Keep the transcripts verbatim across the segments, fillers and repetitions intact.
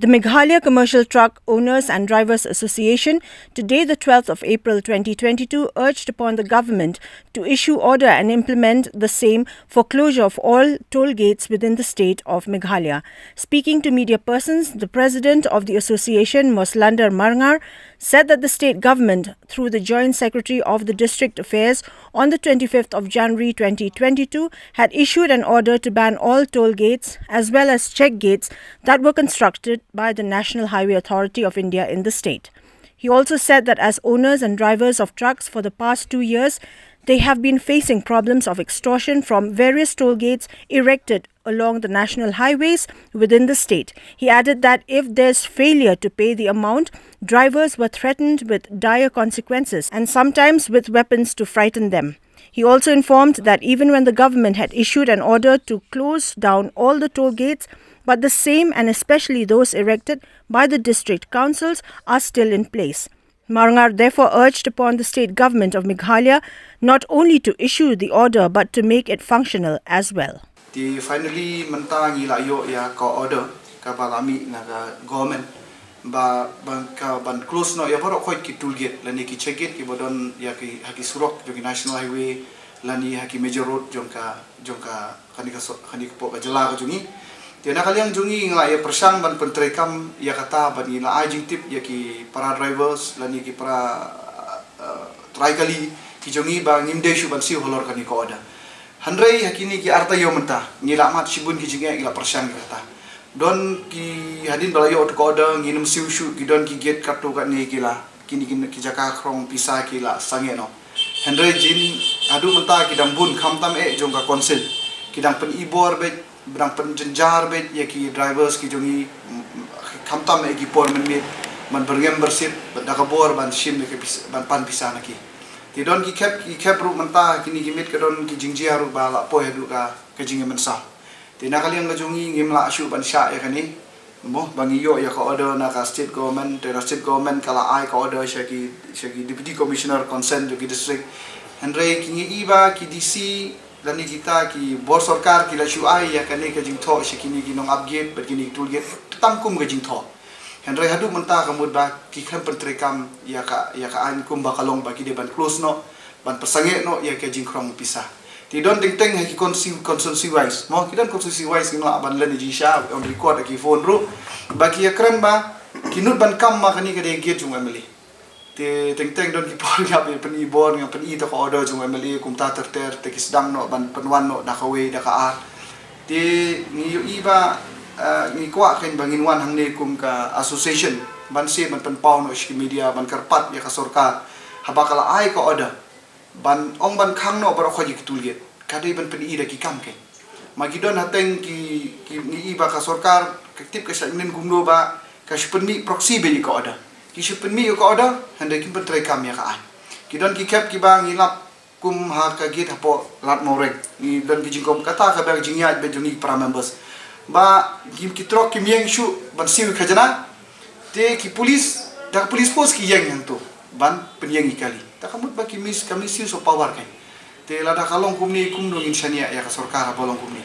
The Meghalaya Commercial Truck Owners and Drivers Association, today, the twelfth of April twenty twenty-two, urged upon the government to issue order and implement the same for closure of all toll gates within the state of Meghalaya. Speaking to media persons, the president of the association, Moslander Marngar, said that the state government, through the joint secretary of the district affairs, on the twenty-fifth of January twenty twenty-two, had issued an order to ban all toll gates as well as check gates that were constructed by the National Highway Authority of India in the state. He also said that as owners and drivers of trucks for the past two years, they have been facing problems of extortion from various toll gates erected along the national highways within the state. He added that if there's failure to pay the amount, drivers were threatened with dire consequences and sometimes with weapons to frighten them. He also informed that even when the government had issued an order to close down all the toll gates, but the same, and especially those erected by the district councils, are still in place. Marngar therefore urged upon the state government of Meghalaya not only to issue the order but to make it functional as well. Te finally mynta ngi la ïoh ïa ka order kaba la mih na ka government ba, ba ka ban close noh ïa baroh khoit ki toll gate lane ki check gate kiba don ïa ki ha ki surok jong ki national highway lane ha ki major road jong ka, jong ka, kane ka so-, kane ka pok ka jylla ka jong ngi. Te na ka liang jong ngi ngi la ïa pyrshang ban pyntreikam ïa kata, ban ngi la ai jingtip ïa ki para drivers lane ki para, uh, trai kali ki jong ngi ba ngim dei shuh ban siew halor kane ka order. Hynrei ha kine ki ar taïew mynta ngi la mad shibun ki jingeh, ngi la pyrshang ïa kata. Don ki, hadien ba la ïoh ka order ngim siew shuh, ki don ki gate katto katne ki la, kine ki, ki jaka khrong pisa ki la sangeh noh. Hynrei jin haduh mynta ki dang bun, khamtam eh jong ka council, ki dang pynibor beit, dang pynjynjar beit ïa ki drivers ki jong ngi, khamtam eh ki por mynmiet, ban byrngem byrsit, ban da ka bor ban shim ïa ki pis-, ban pan pisa na ki. Te don ki khep, ki khep ruh mynta kine ki miet ka don ki jingjia ruh ba la poi haduh ka, ka jingïamynsaw. Te na ka liang ka jong ngi ngim lah shuh ban shah ïa kane. Mo, ba ngi ïoh ïa ka order na ka state government, te na state government ka la ai ka order sha ki, sha ki deputy commissioner concerned jong ki district. Hynrei ki ngi i ba ki D C lane kita ki bor sorkar ki la shu ai ïa kane ka jingthoh sha kine ki nong ap gate bad kine ki toll gate tang kum ka jingthoh. Hynrei haduh mynta ka mut ba ki khlem pyntreikam ïa ka, ïa ka aiñ kumba ka long ba ki dei ban close noh, ban pynsangeh noh ïa ka jingkhrong pisa. Te don teng teng ha ki consti-, constituency wise. Mo, ki don constituency wise, ngim lah ban len jingshisha, on record ha ki phone ruh. Ba ki ïakren ba ki nud ban kam ma kane ka dei gate jong M L A. Te teng teng don ki por ngi hap ban pynibor, ngi pyn-i ïa ka order jong M L A kumta ter ter, te ki sdang noh ban pynwan noh da kawei da ka ar. Te ngi ïohi ba, eh, ngi kwah kein ba ngin wan hangne kum ka association ban shu ban pynpaw noh sha ki media, ban kyrpad ïa ka sorkar haba ka la ai ka order ban ong ban khang noh baroh khoit ïa ki toll gate. Ka dei ban pyn-i da ki kam kein. Ma ki don hateng ki, ki ngi i ba ka sorkar ka tip ka shah ngin kumno ba ka shu pynmih proxy beit ïa ka order. Ki shu pynmih ïa ka order, hynrei kim pyntreikam ïa ka aiñ. Ki don ki khep kiba ngi lap kum ha ka gate hapoh Lad Mawreng. Ngi don ki jingkhom, kata ka ba ka jingïaid beit jong ngi para members. Ba ki, ki trok kim ïeng shuh ban siew khajna. Te ki police, da ka police force ki ïeng hangto ban pynïeng ïa kali. Ta ka mut ba ki mis-, ka misuse of power kein. Te lada ka long kumne kumno ngin shaniah ïa ka sorkar haba long kumne.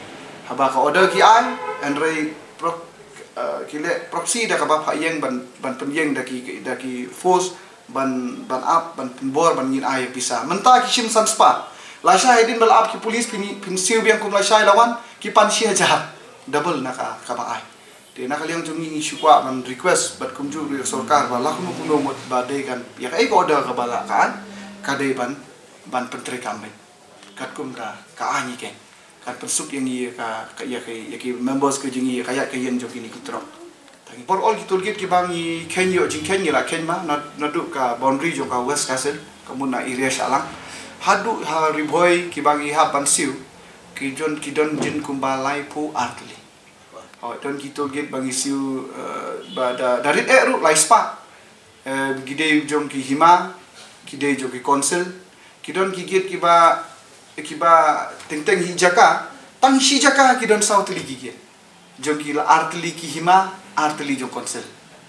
Haba ka order ki ai, hynrei pro-, eh, ki leh proxy da kaba phah ïeng ban, ban pynïeng da ki, da ki force ban, ban ap, ban pynbor, ban ngin ai pisa. Mynta ki shim san spah. Lashai hadien ba la ap ki police pyn, pynsiew biang kum lashai, la wan ki pan shi hajar. Double na ka, kaba ai. Te na ka liang jong ngi ngi shu kwah ban request bad kumjuh ruh ïa ka sorkar ba la kumno kumno mut ba dei kan ïa kaei ka order kaba la ka ai, ka dei ban, ban pyntreikam beit. Katkum ka, ka aiñ kein. Kan pynsuk ïa ngi ïa ka, ka, ïa ka, ïa ki members ka jong ngi ïa ka ïaid ka ïeng jong kine ki trok. Tang por all ki toll gate kiba ngi kheiñ ïoh jingkheiñ ngi la kheiñ ma, na, naduh ka boundary jong ka West Khasi Hills, ka mut na area Shillong. Haduh ha Ri Bhoi kiba ngi hap ban siew, ki don, ki don jin kumba laiphew ar tylli. Oh, don ki toll gate ba ngi siew, eh, ba da, da rit eh ruh lai spah. Eh, ki dei jong ki hima, ki dei jong ki council. Ki don ki gate kiba, kiba teng teng hi jaka, tang shi jaka ki don saw tylli ki gate. Jong ki la ar tylli ki hima, ar tylli jong council.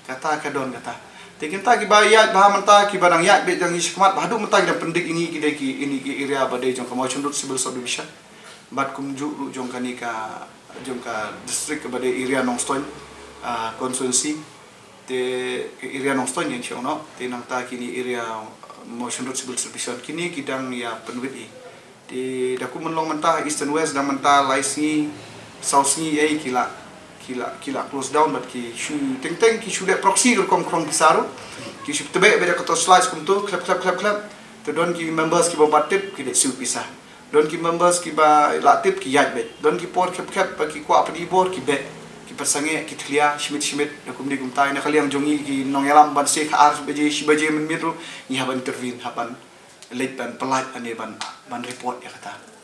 Kata ka don kata. Te kita kiba ïaid bha mynta, kiba dang ïaid beit dang ïaid shakhmat, ba haduh mynta ki dang pyndik ïa ngi ki dei ki, ine ki area ba dei jong ka Mawshynrut Civil Subdivision. Bad kumjuh ruh jong kane ka, jong ka district kaba dei area Nongstoiñ. uh, constituency. Te area Nongstoiñ ïa shong no, te nangta kini area Mawshynrut Civil Distribution kini ki dang ïa pynwit i. Te da kumno long mynta Eastern West, da mynta lai sngi, saw sngi ei ki la, ki la, ki la close down, bad ki shu teng teng ki shu dei proxy rukom krong ki saru. Ki shu tebe beda ka torchlight kumtu, klep, klep, klep, klep. Te don ki members ki ba bat tip, ki dei shu pisa. Don ki members ki ba la tip ki ïaid beit. Don ki por khep khep ba ki kwah pynibor ki beit. Ki pyrsange ki thlia shimit shimit da kumne kumtai na ka liang jong i ki nongïalam ban se ka ar baje shi baje mynmiet ruh ngi haban intervene haban leit ban pynlait ane ban ban report ïa kata.